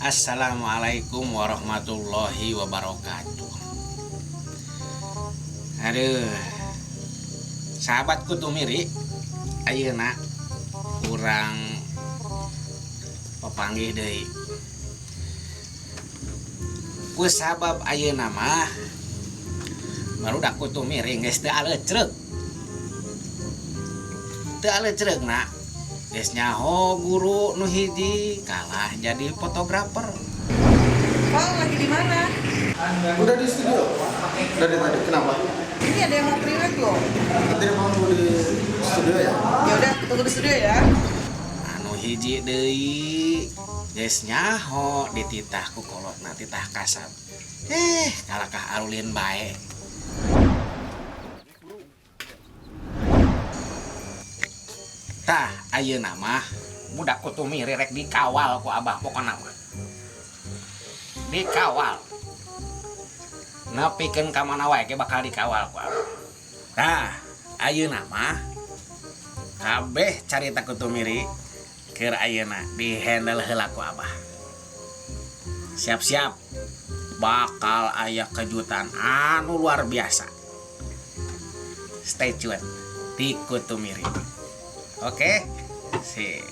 Assalamualaikum warahmatullahi wabarakatuh. Aduh, sahabat Kutumiri, ayeuna urang papanggih deui. Ku sabab ayeuna mah barudak Kutumiri geus teu alecreug. Teu alecreugna geus nyaho guru nu hiji kalah jadi fotografer. Bang, lagi di mana? Udah di studio. Dari tadi. Kenapa? Ini ada yang mau prewed loh. Nanti mau tunggu di studio ya? Ya udah, tunggu di studio ya. Anu hiji deui geus nyaho dititah ku kolotna, titah kasab. Kalakah arulin bae. Tah, ayeuna mah budak Kutumiri rek dikawal ku Abah, pokona mah. Dikawal. Nepikeun ka mana wae ge bakal dikawal ku Abah. Tah, ayeuna mah kabeh carita Kutumiri keur ayeuna dihandle heula ku Abah. Siap-siap bakal aya kejutan anu luar biasa. Stay tune di Kutumiri. Oke, sip.